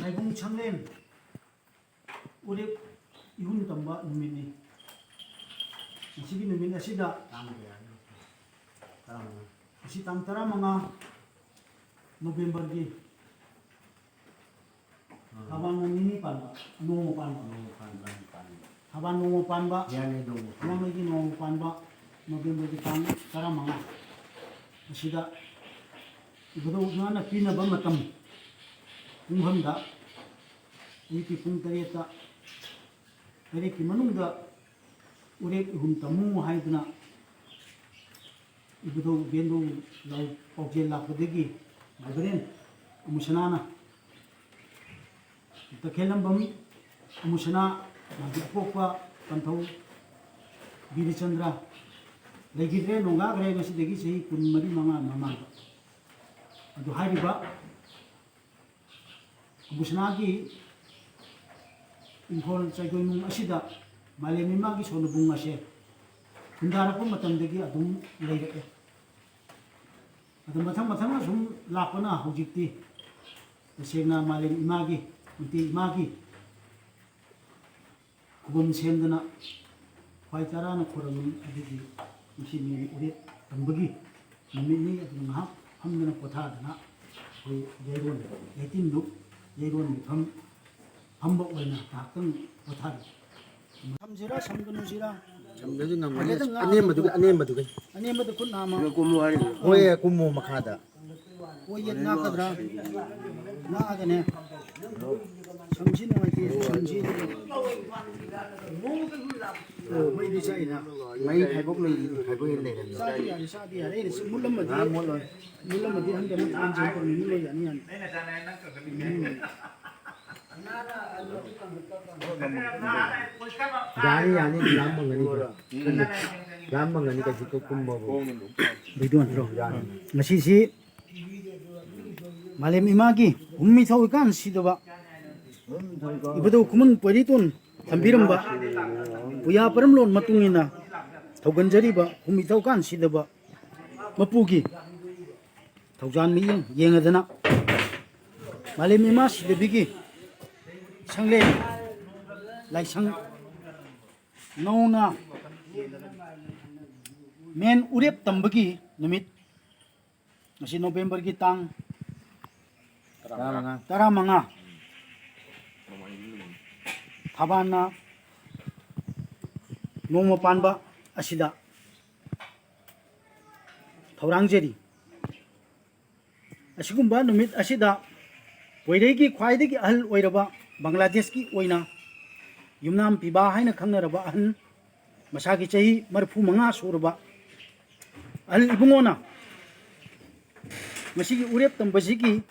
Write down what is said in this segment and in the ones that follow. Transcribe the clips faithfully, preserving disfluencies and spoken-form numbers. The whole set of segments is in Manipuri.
ꯂꯥꯏꯕꯨꯡ ꯁꯪꯂꯦꯟ ꯎꯔꯦꯞ ꯏꯍꯨꯟ ꯇꯝꯕ ꯅꯨꯃꯤꯠꯅꯤ꯫ ꯉꯁꯤꯒꯤ ꯅꯨꯃꯤꯠ ꯑꯁꯤꯗ, ꯇꯥꯡ ꯀꯌꯥꯅꯣ? ꯇꯔꯥꯃꯉꯥ꯫ ꯉꯁꯤ ꯇꯥꯡ ꯇꯔꯥꯃꯉꯥ ꯅꯣꯕꯦꯝꯕꯔꯒꯤ ꯎꯝ꯫ ꯊꯕꯥꯟ ꯅꯤꯅꯤ ꯄꯥꯟꯕ, ꯅꯣꯡꯃ ꯄꯥꯟꯕ꯫ ꯅꯣꯡꯃ ꯄꯥꯟꯕ, ꯅꯣꯡꯃ ꯄꯥꯟꯕ꯫ ꯊꯕꯥꯟ ꯅꯣꯡꯃ ꯄꯥꯟꯕ, ꯍꯤꯌꯥꯡꯒꯩ ꯅꯣꯡꯃ ꯄꯥꯟꯕ꯫ ꯍꯤꯌꯥꯡꯒꯩꯒꯤ ꯅꯣꯡꯃ ꯄꯥꯟꯕ, ꯅꯣꯕꯦꯝꯕꯔꯒꯤ ꯇꯥꯡ ꯇꯔꯥꯃꯉꯥ꯫ ꯃꯁꯤꯗ ꯏꯕꯨꯙꯧ ꯏꯃꯥꯅ ꯄꯤꯅꯕ ꯃꯇꯝ ꯄꯨꯡꯐꯝꯗ ꯑꯌꯨꯛꯀꯤ ꯄꯨꯡ ꯇꯔꯦꯠꯇ, ꯇꯔꯦꯠꯀꯤ ꯃꯅꯨꯡꯗ ꯎꯔꯦꯞ ꯏꯍꯨꯟ ꯇꯝꯃꯨ ꯍꯥꯏꯗꯨꯅ ꯏꯕꯨꯙꯧ ꯏꯕꯦꯟꯗꯧ ꯂꯥꯎ ꯄꯥꯎꯖꯦꯜ ꯂꯥꯛꯄꯗꯒꯤ ꯔꯦꯚꯔꯦꯟ ꯑꯃꯨꯁꯅꯥꯅ ꯇꯈꯦꯜꯂꯝꯕꯝ ꯑꯃꯨꯁꯅꯥ, ꯃꯥꯒꯤ ꯑꯄꯣꯛꯄ ꯄꯟꯊꯧ ꯕꯤꯔꯆꯟꯗ꯭ꯔ ꯂꯩꯈꯤꯗ꯭ꯔꯦ, ꯅꯣꯡꯒꯥꯈ꯭ꯔꯦ ꯉꯁꯤꯗꯒꯤ ꯆꯍꯤ ꯀꯨꯟꯃꯔꯤ ꯃꯉꯥ ꯃꯃꯥꯡꯗ꯫ ꯑꯗꯨ ꯍꯥꯏꯔꯤꯕ ꯑꯃꯨꯁꯅꯥꯒꯤ ꯏꯪꯈꯣꯜ ꯆꯩꯗꯣꯏꯅꯨꯡ ꯑꯁꯤꯗ ꯃꯥꯂꯦꯝ ꯏꯃꯥꯒꯤ ꯁꯣꯟꯅꯕꯨꯡ ꯑꯁꯦ ꯈꯨꯟꯗꯥꯔꯛꯄ ꯃꯇꯝꯗꯒꯤ ꯑꯗꯨꯝ ꯂꯩꯔꯛꯑꯦ꯫ ꯑꯗꯨ ꯃꯊꯪ ꯃꯊꯪ ꯑꯁꯨꯝ ꯂꯥꯛꯄꯅ ꯍꯧꯖꯤꯛꯇꯤ ꯇꯁꯦꯡꯅ ꯃꯥꯂꯦꯝ ꯏꯃꯥꯒꯤ, ꯃꯩꯇꯩ ꯏꯃꯥꯒꯤ ꯈꯨꯕꯝ ꯁꯦꯝꯗꯅ ꯈ꯭ꯋꯥꯏ ꯇꯔꯥꯅ ꯈꯨꯔꯝꯃꯤ꯫ ꯑꯗꯨꯒꯤ ꯉꯁꯤ ꯃꯤꯒꯤ ꯎꯔꯦꯞ ꯇꯝꯕꯒꯤ ꯅꯨꯃꯤꯠꯅꯤ꯫ ꯑꯗꯨꯅ ꯉꯥꯏꯍꯥꯛ ꯐꯝꯗꯅ ꯄꯣꯊꯥꯗꯅ ꯑꯩꯈꯣꯏ ꯌꯩꯔꯣꯟ, ꯌꯩꯇꯤꯟꯗꯨ ꯌꯩꯔꯣꯟ ꯃꯤꯐꯝ ꯐꯝꯕ ꯑꯣꯏꯅ ꯉꯥꯏꯍꯥꯛꯇꯪ ꯄꯣꯊꯥꯔꯤ꯫ ꯊꯝꯁꯤꯔꯥ, ꯁꯝꯒꯅꯨꯁꯤꯔꯥ? ꯁꯝꯗ꯭ꯔꯁꯨ ꯉꯝꯒꯅꯤ꯫ ꯍꯥꯏꯐꯦꯠꯇꯪ ꯉꯥꯡꯉꯣ꯫ ꯑꯅꯦꯝꯕꯗꯨꯒ, ꯑꯅꯦꯝꯕꯗꯨꯒ꯫ ꯑꯅꯦꯝꯕꯗ ꯈꯨꯠ ꯅꯥꯝꯃ꯫ ꯁꯤꯗ ꯀꯨꯝꯃꯨ ꯍꯥꯏꯔꯤꯕ꯫ ꯍꯣꯏ, ꯀꯨꯝꯃꯣ ꯃꯈꯥꯗ꯫ ꯑꯣꯏ ꯌꯦꯠ ꯉꯥꯛꯀꯗ꯭ꯔꯥ? ꯉꯥꯛꯑꯒꯅꯦ꯫ ꯁꯝꯁꯤ ꯅꯨꯡꯉꯥꯏꯇꯦ, ꯁꯝꯁꯤ꯫ ꯃꯩꯗꯤ ꯆꯥꯛꯏꯅ꯫ ꯃꯩ ꯈꯥꯏꯕꯣꯛ ꯂꯩ, ꯈꯥꯏꯕꯣꯛ ꯍꯦꯟꯅ ꯂꯩꯔꯝꯃꯤ꯫ ꯆꯥꯗꯤ ꯌꯥꯔꯦ, ꯆꯥꯗꯤ ꯌꯥꯔꯦ꯫ ꯑꯩꯅ ꯁꯤ ꯃꯨꯠꯂꯝꯃꯗꯤ, ꯉꯥꯏꯍꯥꯛ ꯃꯨꯠꯂꯣ꯫ ꯃꯨꯠꯂꯝꯃꯗꯤ ꯍꯟꯗꯛ ꯃꯨꯠ ꯌꯥꯅꯤ, ꯌꯥꯅꯤ꯫ ꯎꯝ꯫ ꯌꯥꯅꯤ, ꯌꯥꯅꯤ, ꯂꯥꯝ ꯐꯪꯒꯅꯤ꯫ ꯂꯥꯝ ꯐꯪꯒꯅꯤ, ꯀꯩꯁꯨ ꯀꯨꯝꯕꯕꯨ꯫ ꯂꯩꯗꯣ ꯅꯠꯇ꯭ꯔꯣ? ꯌꯥꯅꯤ꯫ ꯉꯁꯤꯁꯤ ꯃꯥꯂꯦꯝ ꯏꯃꯥꯒꯤ ꯍꯨꯝꯅꯤ ꯊꯧꯏꯀꯥꯟ ꯁꯤꯗꯕ ꯏꯕꯨꯙꯧ ꯈꯨꯃꯟ ꯄꯣꯏꯔꯤꯇꯣꯟ ꯊꯝꯕꯤꯔꯝꯕ ꯄꯨꯌꯥ ꯄꯔꯝꯂꯣꯟ ꯃꯇꯨꯡ ꯏꯟꯅ ꯊꯧꯒꯟꯖꯔꯤꯕ ꯍꯨꯝꯅꯤ ꯊꯧꯀꯥꯟ ꯁꯤꯗꯕ ꯃꯄꯨꯒꯤ ꯊꯧꯖꯥꯟ ꯃꯤꯠꯌꯦꯡ ꯌꯦꯡꯉꯗꯅ ꯃꯥꯂꯦꯝ ꯏꯃꯥ ꯁꯤꯗꯕꯤꯒꯤ ꯁꯪꯂꯦꯟ ꯂꯥꯏꯁꯪ ꯅꯧꯅ ꯃꯦꯟ ꯎꯔꯦꯞ ꯇꯝꯕꯒꯤ ꯅꯨꯃꯤꯠ, ꯉꯁꯤ ꯅꯣꯕꯦꯝꯕꯔꯒꯤ ꯇꯥꯡ ꯇꯔꯥꯃꯉꯥ꯫ ꯇꯔꯥꯃꯉꯥ, ꯊꯕꯥꯟꯅ ꯅꯣꯡꯃ ꯄꯥꯟꯕ ꯑꯁꯤꯗ ꯊꯧꯔꯥꯡꯖꯔꯤ꯫ ꯑꯁꯤꯒꯨꯝꯕ ꯅꯨꯃꯤꯠ ꯑꯁꯤꯗ ꯄꯣꯏꯔꯩꯒꯤ ꯈ꯭ꯋꯥꯏꯗꯒꯤ ꯑꯍꯜ ꯑꯣꯏꯔꯕ, ꯕꯪꯒ꯭ꯂꯥꯗꯦꯁꯀꯤ ꯑꯣꯏꯅ ꯌꯨꯝꯅꯥꯝ ꯄꯤꯕꯥ ꯍꯥꯏꯅ ꯈꯪꯅꯔꯕ ꯑꯍꯟ, ꯃꯁꯥꯒꯤ ꯆꯍꯤ ꯃꯔꯤꯐꯨ ꯃꯉꯥ ꯁꯨꯔꯕ ꯑꯍꯜ ꯏꯕꯨꯡꯉꯣꯅ ꯃꯁꯤꯒꯤ ꯎꯔꯦꯞ ꯇꯝꯕꯁꯤꯒꯤ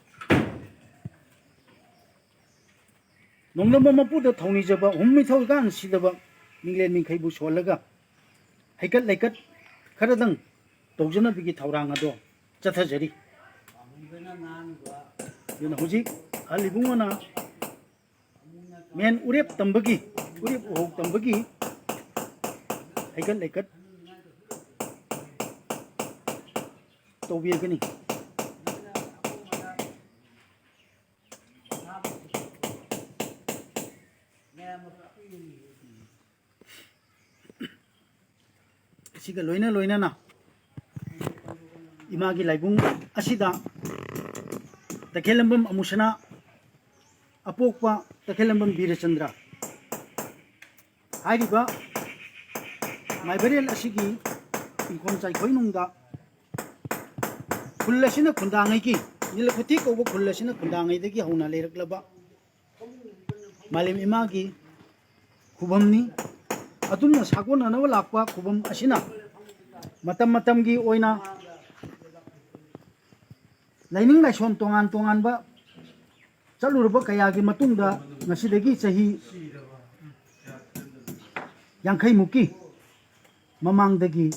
ꯅꯣꯡꯗꯝꯕ ꯃꯄꯨꯗ ꯊꯧꯅꯤꯖꯕ, ꯍꯨꯝ ꯃꯤꯊꯧ ꯏꯀꯥꯟ ꯁꯤꯗꯕ ꯃꯤꯡꯂꯦꯟ ꯃꯤꯡꯈꯩꯕꯨ ꯁꯣꯜꯂꯒ ꯍꯩꯀꯠ ꯂꯩꯀꯠ ꯈꯔꯗꯪ ꯇꯧꯖꯅꯕꯒꯤ ꯊꯧꯔꯥꯡ ꯑꯗꯣ ꯆꯠꯊꯖꯔꯤ꯫ ꯑꯗꯨꯅ ꯍꯧꯖꯤꯛ ꯑꯍꯜ ꯏꯕꯨꯡꯉꯣꯅ ꯃꯦꯟ ꯎꯔꯦꯞ ꯇꯝꯕꯒꯤ, ꯎꯔꯦꯞ ꯎꯍꯧ ꯇꯝꯕꯒꯤ ꯍꯩꯀꯠ ꯂꯩꯀꯠ ꯇꯧꯕꯤꯔꯒꯅꯤ꯫ ꯑꯁꯤꯒ ꯂꯣꯏꯅ ꯂꯣꯏꯅꯅ ꯏꯃꯥꯒꯤ ꯂꯥꯏꯕꯨꯡ ꯑꯁꯤꯗ ꯇꯈꯦꯜꯂꯝꯕꯝ ꯑꯃꯨꯁꯅꯥ ꯑꯄꯣꯛꯄ ꯇꯈꯦꯜꯂꯝꯕꯝ ꯕꯤꯔꯆꯟꯗ꯭ꯔ ꯍꯥꯏꯔꯤꯕ ꯃꯥꯏꯕꯔꯦꯜ ꯑꯁꯤꯒꯤ ꯏꯪꯈꯣꯜ ꯆꯥꯏꯈꯣꯏꯅꯨꯡꯗ ꯈꯨꯜ ꯑꯁꯤꯅ ꯈꯨꯟꯗꯥꯉꯩꯒꯤ, ꯅꯤꯂꯀꯨꯊꯤ ꯀꯧꯕ ꯈꯨꯜ ꯑꯁꯤꯅ ꯈꯨꯟꯗꯥꯉꯩꯗꯒꯤ ꯍꯧꯅ ꯂꯩꯔꯛꯂꯕ ꯃꯥꯂꯦꯝ ꯏꯃꯥꯒꯤ ꯈꯨꯕꯝꯅꯤ꯫ ꯑꯗꯨꯝꯅ ꯁꯥꯒꯣꯟꯅꯅꯕ ꯂꯥꯛꯄ ꯈꯨꯕꯝ ꯑꯁꯤꯅ ꯃꯇꯝ ꯃꯇꯝꯒꯤ ꯑꯣꯏꯅ ꯂꯥꯏꯅꯤꯡ ꯂꯥꯏꯁꯣꯟ ꯇꯣꯉꯥꯟ ꯇꯣꯉꯥꯟꯕ ꯆꯠꯂꯨꯔꯕ ꯀꯌꯥꯒꯤ ꯃꯇꯨꯡꯗ ꯉꯁꯤꯗꯒꯤ ꯆꯍꯤ ꯌꯥꯡꯈꯩꯃꯨꯛꯀꯤ ꯃꯃꯥꯡꯗꯒꯤ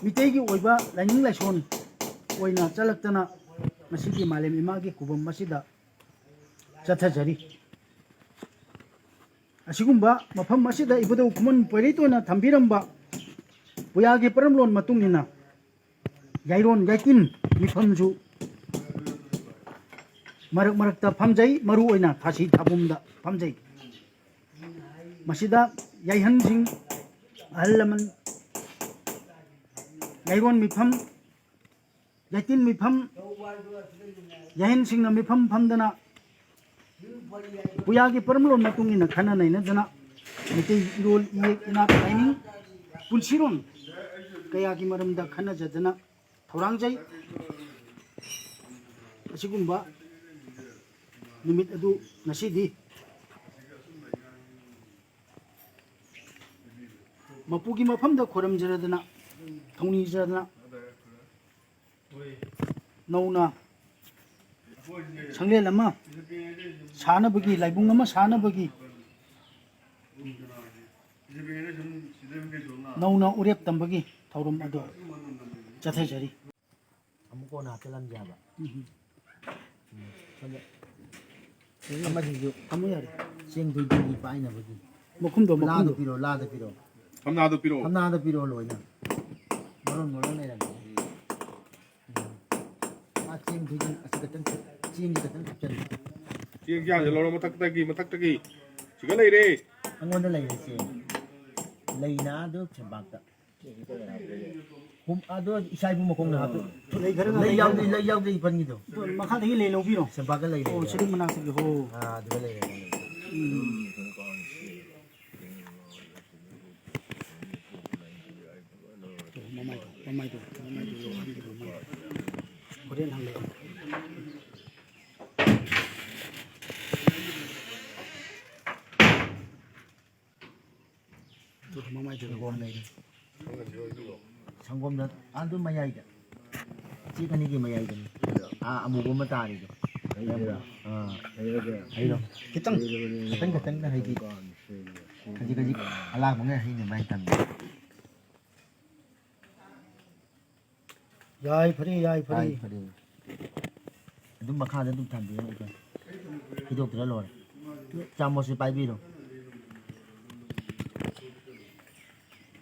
ꯃꯤꯇꯩꯒꯤ ꯑꯣꯏꯕ ꯂꯥꯏꯅꯤꯡ ꯂꯥꯏꯁꯣꯟ ꯑꯣꯏꯅ ꯆꯠꯂꯛꯇꯅ ꯉꯁꯤꯒꯤ ꯃꯥꯂꯦꯝ ꯏꯃꯥꯒꯤ ꯈꯨꯕꯝ ꯑꯁꯤꯗ ꯆꯠꯊꯖꯔꯤ꯫ ꯑꯁꯤꯒꯨꯝꯕ ꯃꯐꯝ ꯑꯁꯤꯗ ꯏꯕꯨꯙꯧ ꯈꯨꯃꯟ ꯄꯣꯏꯔꯩꯇꯣꯟꯅ ꯊꯝꯕꯤꯔꯝꯕ ꯄꯨꯌꯥꯒꯤ ꯄꯔꯝꯂꯣꯟ ꯃꯇꯨꯡ ꯏꯟꯅ ꯌꯥꯏꯔꯣꯟ ꯌꯥꯏꯇꯤꯟ ꯃꯤꯐꯝꯁꯨ ꯃꯔꯛ ꯃꯔꯛꯇ ꯐꯝꯖꯩ, ꯃꯔꯨ ꯑꯣꯏꯅ ꯊꯥꯁꯤ ꯊꯥꯕꯨꯝꯗ ꯐꯝꯖꯩ꯫ ꯃꯁꯤꯗ ꯌꯥꯏꯍꯟꯁꯤꯡ, ꯑꯍꯜ ꯂꯃꯟ, ꯌꯥꯏꯔꯣꯟ ꯃꯤꯐꯝ, ꯌꯥꯏꯇꯤꯟ ꯃꯤꯐꯝ, ꯌꯥꯏꯍꯟꯁꯤꯡꯅ ꯃꯤꯐꯝ ꯐꯝꯗꯅ ꯄꯨꯌꯥꯒꯤ ꯄꯔꯝꯂꯣꯟ ꯃꯇꯨꯡ ꯏꯟꯅ ꯈꯟꯅ ꯅꯩꯅꯗꯅ ꯃꯩꯇꯩ ꯏꯔꯣꯜ ꯏꯌꯦꯛ ꯏꯅꯥꯠ ꯂꯥꯏꯅꯤꯡ ꯄꯨꯟꯁꯤꯔꯣꯟ ꯀꯌꯥꯒꯤ ꯃꯔꯝꯗ ꯈꯟꯅꯖꯗꯅ ꯊꯧꯔꯥꯡꯖꯩ꯫ ꯑꯁꯤꯒꯨꯝꯕ ꯅꯨꯃꯤꯠ ꯑꯗꯨ ꯉꯁꯤꯗꯤ ꯃꯄꯨꯒꯤ ꯃꯐꯝꯗ ꯈꯣꯏꯔꯝꯖꯔꯗꯅ, ꯊꯧꯅꯤꯖꯗꯅ, ꯅꯧꯅ ꯁꯪꯂꯦꯟ ꯑꯃ ꯁꯥꯅꯕꯒꯤ, ꯂꯥꯏꯕꯨꯡ ꯑꯃ ꯁꯥꯅꯕꯒꯤ ꯅꯧꯅ ꯎꯔꯦꯞ ꯇꯝꯕꯒꯤ ꯊꯧꯔꯝ ꯑꯗꯨ ꯆꯠꯊꯖꯔꯤ꯫ ꯑꯃꯨꯛ ꯀꯣꯟꯅ ꯍꯥꯞꯆꯤꯜꯂꯝꯁꯦ ꯍꯥꯏꯕ꯫ ꯎꯝ꯫ ꯎꯝ꯫ ꯁꯣꯝꯗ ꯑꯃꯁꯤꯁꯨ ꯊꯝꯃꯣ ꯌꯥꯔꯦ꯫ ꯆꯦꯡ ꯊꯣꯏꯗꯤꯡꯒꯤ ꯄꯥꯏꯅꯕꯒꯤ꯫ ꯃꯈꯨꯝꯗꯣ, ꯂꯥꯗꯣ ꯃꯈꯨꯝꯗꯣ꯫ ꯄꯤꯔꯣ, ꯂꯥꯗꯣ ꯄꯤꯔꯣ꯫ ꯊꯝꯅꯥꯗꯣ ꯄꯤꯔꯣ꯫ ꯊꯝꯅꯥꯗꯣ ꯄꯤꯔꯣ ꯂꯣꯏꯅ꯫ ꯃꯔꯣꯟ ꯃꯔꯣꯟ ꯂꯩꯔꯝꯃꯦ꯫ ꯎꯝ꯫ ꯑꯥ, ꯆꯦꯡ ꯊꯣꯏꯗꯤꯡ ꯑꯁꯤ ꯈꯛꯇꯪ, ꯆꯦꯡꯁꯤ ꯈꯛꯇꯪ ꯍꯥꯞꯆꯜꯂꯨ꯫ ꯆꯦꯡꯁꯦ ꯍꯥꯟꯅ ꯂꯧꯔꯣ, ꯃꯊꯛꯇꯒꯤ, ꯃꯊꯛꯇꯒꯤ꯫ ꯁꯤꯒ ꯂꯩꯔꯦ꯫ ꯑꯩꯉꯣꯟꯗ ꯂꯩꯔꯦ ꯆꯦꯡ꯫ ꯂꯩꯅ ꯑꯗꯨ ꯁꯦꯝꯄꯥꯛꯇ꯫ ꯍꯨꯝ-, ꯑꯗꯣ ꯏꯁꯥ ꯏꯕꯨꯡ ꯃꯈꯣꯡꯅ ꯍꯥꯞꯄꯨ꯫ ꯂꯩ ꯈꯔ ꯂꯩ ꯌꯥꯎꯗꯦ, ꯂꯩ ꯌꯥꯎꯗꯦ ꯏꯄꯟꯒꯤꯗꯣ꯫ ꯑꯗꯣ ꯃꯈꯥꯗꯒꯤ ꯂꯩ ꯂꯧꯕꯤꯔꯣ꯫ ꯁꯦꯝꯄꯥꯛꯇ ꯂꯩꯔꯦ꯫ ꯑꯣ, ꯁꯤꯗꯤ ꯃꯅꯥꯛꯇꯒꯤ ꯍꯣ꯫ ꯑꯥ, ꯑꯗꯨꯗ ꯂꯩꯔꯦ꯫ ꯎꯝ꯫ ꯃꯃꯥꯏꯗꯣ, ꯃꯃꯥꯏꯗꯣ, ꯃꯃꯥꯏꯗꯣ ꯌꯧꯍꯟꯕꯤꯔꯣ, ꯃꯃꯥꯏꯗꯣ꯫ ꯍꯣꯔꯦꯟ ꯍꯪꯂꯛꯑꯣ꯫ ꯑꯗꯨꯒ ꯃꯃꯥꯏꯗꯨꯗ ꯁꯪꯒꯣꯝ ꯂꯩꯔꯦ꯫ ꯁꯪꯒꯣꯝꯗ ꯑꯗꯨ ꯃꯌꯥꯏꯗ, ꯆꯦꯛ ꯑꯅꯤꯒꯤ ꯃꯌꯥꯏꯗꯅꯤ꯫ ꯑꯥ, ꯑꯃꯨꯕ ꯑꯃ ꯇꯥꯔꯤꯗꯣ꯫ ꯑꯥ꯫ ꯍꯩꯔꯣ꯫ ꯈꯤꯇꯪ, ꯈꯤꯇꯪ, ꯈꯤꯇꯪ ꯍꯥꯏꯗꯤ ꯈꯖꯤꯛ ꯈꯖꯤꯛ ꯑꯂꯥꯡꯕꯉꯩ ꯍꯩꯅꯕ ꯍꯥꯏꯇꯥꯔꯦ꯫ ꯌꯥꯏ ꯐꯔꯦ, ꯌꯥꯏ ꯐꯔꯦ꯫ ꯌꯥꯏ ꯐꯔꯦ꯫ ꯑꯗꯨꯝ ꯃꯈꯥꯗ ꯑꯗꯨꯝ ꯊꯝꯕꯤꯔꯣ, ꯏꯆꯦ꯫ ꯊꯤꯗꯣꯛꯇ꯭ꯔ ꯂꯣꯏꯔꯦ꯫ ꯆꯥꯃꯁꯁꯨ ꯄꯥꯏꯕꯤꯔꯣ꯫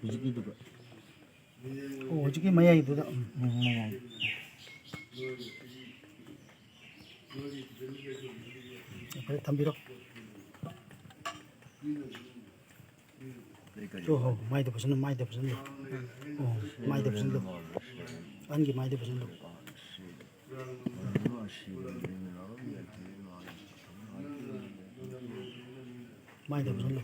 ꯍꯧꯖꯤꯛꯀꯤꯗꯨꯒ꯫ ꯑꯣ, ꯍꯧꯖꯤꯛꯀꯤ ꯃꯌꯥꯏꯗꯨꯗ꯫ ꯎꯝ, ꯃꯌꯥꯏ꯫ ꯐꯔꯦ, ꯊꯝꯕꯤꯔꯣ꯫ ꯍꯣ, ꯍꯣ, ꯃꯥꯏꯗ ꯐꯖꯅ, ꯃꯥꯏꯗ ꯐꯖꯅ꯫ ꯑꯣ, ꯃꯥꯏꯗ ꯐꯖꯅ꯫ ꯑꯍꯟꯒꯤ ꯃꯥꯏꯗ ꯐꯖꯅ꯫ ꯃꯥꯏꯗ ꯐꯖꯅ꯫